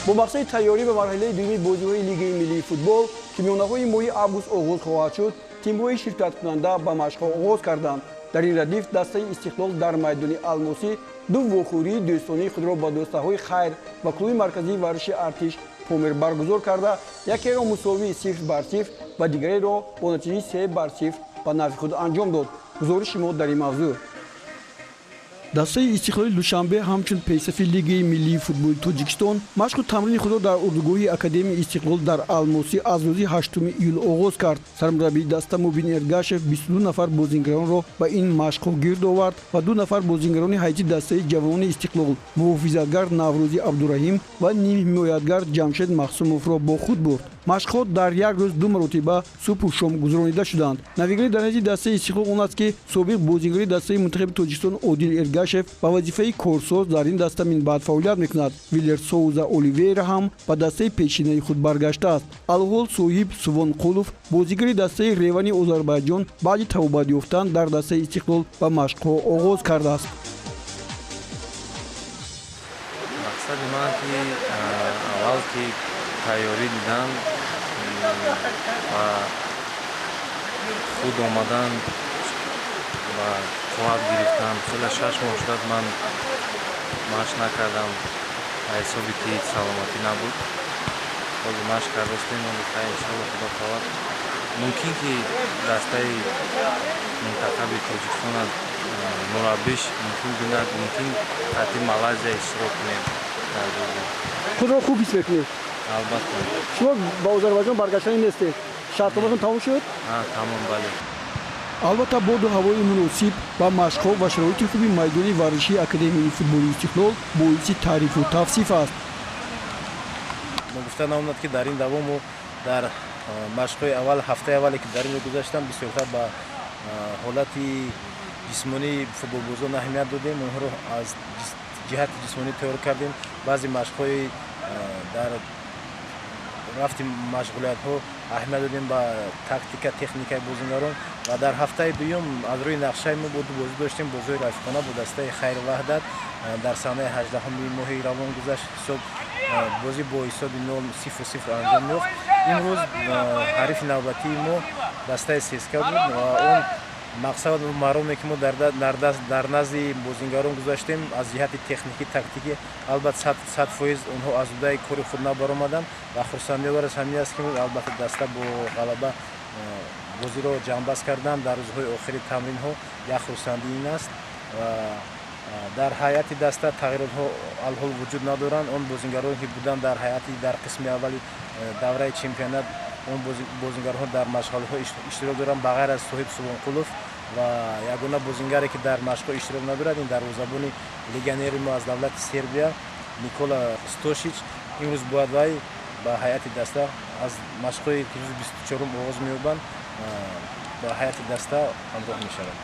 Бо мақсади тайёрӣ ба марҳилаи дуюми бозиҳои Лигаи миллии футбол, ки миёнаҳои моҳи август оғоз хоҳад шуд, тимҳои ширкаткунанда ба машқҳо оғоз карданд. Дар ин радиф дастаи Истиқлол дар майдони Алмосӣ ду вохӯрии дӯстонии худро ба дастаҳои Хайр ва клуби марказии варзиши Артиш Помир баргузор карда, якеро мусовии 0-0 ва дигареро бо натиҷаи 3-0 ба нафъи худ анҷом дод. Гузориши мо дар ин мавзӯъ. Дастаи Истиқлоли Душанбе ҳамчун пешсафи Лигаи миллии футболи Тоҷикистон машқу тамрини худро дар урдугоҳи Академияи Истиқлол дар Алмосӣ аз рӯзи 8 июл оғоз кард. Сармураббии даста Мубин Эргашев 22 нафар бозингаронро ба ин машқҳо гирд овард ва ду нафар бозингарони ҳайати дастаи ҷавонони Истиқлол, муҳофизатгар Наврӯзӣ Абдураҳим ва нимҳимоятгар Ҷамшед Махсумовро бо худ бурд. Машқҳо дар як рӯз ду маротиба, субҳу шом, гузаронида шуданд. Навигари дар ҳайати дастаи Истиқлол он аст, ки собиқ бозингари дастаи мунтахаби Тоҷикистон Одил Эргашев ба вазифаи корсоз дар ин даста минбаъд фаъолият мекунад. Вилер Соуза Оливейра ҳам ба дастаи пешинаи худ баргаштааст. Алҳол Соҳиб Сувонқулов, бозигари дастаи Ревани Озарбайҷон, баъди табобат ёфтан дар дастаи Истиқлол ба машқҳо оғоз кардааст. Мақсади ман ки аввал ки тайёрӣ дидан ва худ омадан ва қувват гирифтан. Хеле 6 моҳ шудад, ман машқ накардам, ба ҳисоби ки саломатӣ набуд. Ҳозир машқ кардастем, иншоалло, худо хоҳад, мумкин ки дастаи мунтахаби Тоҷикистона мураббиш мумкин бинад, мумкин ҳатто Малайзия иштирок кунем дар бозӣ. Худро хуб ҳис мекунед? Албатта. Шумо ба Озарбойҷон баргаштанӣ нестед? Шартноматон тамом шуд? Тамом, бале. Албатта, боду ҳавои муносиб ба машқҳо ва шароити хуби майдони варзишии Академияи футболи Истиқлол боиси таърифу тавсиф аст. Гуфта намонад, ки дар ин давому дар машқҳои аввал, ҳафтаи аввале ки дар инҷо гузаштам, бисёртар ба ҳолати ҷисмонии футболбозон аҳамият додем. Онҳоро аз ҷиҳати ҷисмонӣ тайёр кардем. Баъзе машқҳои дар рафти машғулиятҳо аҳамият додем ба тактика, техникаи бозингарон. Ва дар ҳафтаи дуюм аз рӯи нақшаи мо бо ду бозӣ доштем: бозиҳои рафиқона бо дастаи Хайр, Ваҳдат дар санаи 18-уми моҳи равон гузашт. Ҳисоб бозӣ бо ҳисоби 0-0 анҷом ёфт. Имрӯз ҳарифи навбатии мо дастаи ССК буд ва он мақсад мароме, ки мо дар назди бозингарон гузаштем, аз ҷиҳати техникӣ, тактикӣ, албатта, 100% онҳо аз уҳдаи кори худ набаромаданд. Ва хурсандиовар аз ҳамин аст, ки албатта даста бо ғалаба бозиро ҷамъбаст карданд дар рӯзҳои охири тамринҳо. Як хурсандӣ ин аст. Ва дар ҳайати даста тағйиротҳо алҳол вуҷуд надоранд. Он бозингароне, ки буданд дар ҳайати дар қисми аввали давраи чемпионат, он бозингарҳо дар машғалаҳо иштирок доранд, ба ғайр аз Соҳиб Сувонқулов. Ва ягона бозингаре, ки дар машқҳо иштирок надорад, ин дарвозабони легионери мо аз давлати Сербия Никола Стошич. Имрӯз бояд вай ба ҳайати даста аз машқҳое, ки рӯзи 24-ум оғоз меёбанд, ба ҳайати даста ҳамроҳ мешавад.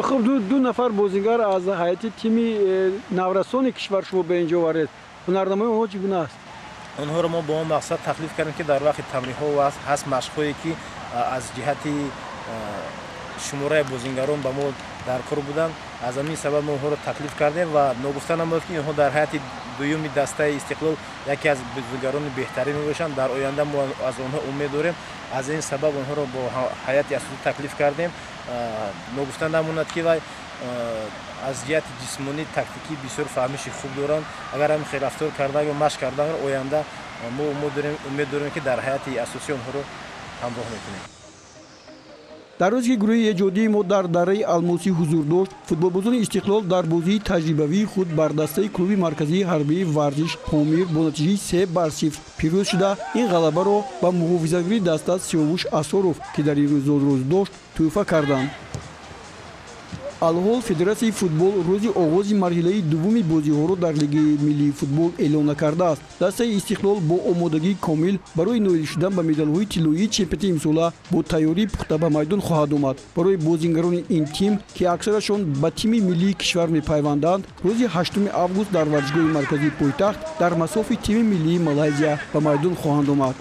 Хуб, ду нафар бозингар аз ҳайати тими наврасони кишвар шумо ба инҷо овардед. Ҳунарнамои онҳо чӣ гуна аст? Онҳоро мо бо он мақсад таклиф кардем, ки дар вақти тамринҳо ҳаст машқҳое, ки аз ҷиҳати шумораи бозингарон ба мо дар кор буданд. Аз ҳамин сабаб мо онҳоро таклиф кардем. Ва ногуфта намонад, ки инҳо дар ҳайати дуюми дастаи Истиқлол яке аз бозингарони беҳтарин мебошанд. Дар оянда мо аз онҳо умед дорем. Аз ин сабаб онҳоро бо ҳайати асосӣ таклиф кардем. Ногуфта намонад, ки вай аз ҷиҳати ҷисмонӣ, тактикӣ бисёр фаҳмиши хуб доранд. Агар ҳамин хел рафтор карда ё машқ кардан, оянда мо умед дорем, ки дар ҳайати асосӣ онҳоро ҳамроҳ мекунем. Дар рӯзе, ки гурӯҳи эҷодии мо дар дараи Алмосӣ ҳузур дошт, футболбозони Истиқлол дар бозии таҷрибавии худ бар дастаи клуби марказии ҳарбии варзиш Помир бо натиҷаи 3-0 пирӯз шуда, ин ғалабаро ба муҳофизатгари даста Сиёвуш Асоров, ки дар ин рӯз зодрӯз дошт, тӯҳфа карданд. Алҳол Федератсияи футбол рӯзи оғози марҳилаи дуввуми бозиҳоро дар Лигаи миллии футбол эълон накардааст. Дастаи Истиқлол бо омодагии комил барои ноил шудан ба медалҳои тиллоии чемпионати имсола бо тайёрии пухта ба майдон хоҳад омад. Барои бозингарони ин тим, ки аксарашон ба тими миллии кишвар мепайванданд, рӯзи 8 август дар варзишгоҳи марказии пойтахт дар масофи тими миллии Малайзия ба майдон хоҳанд омад.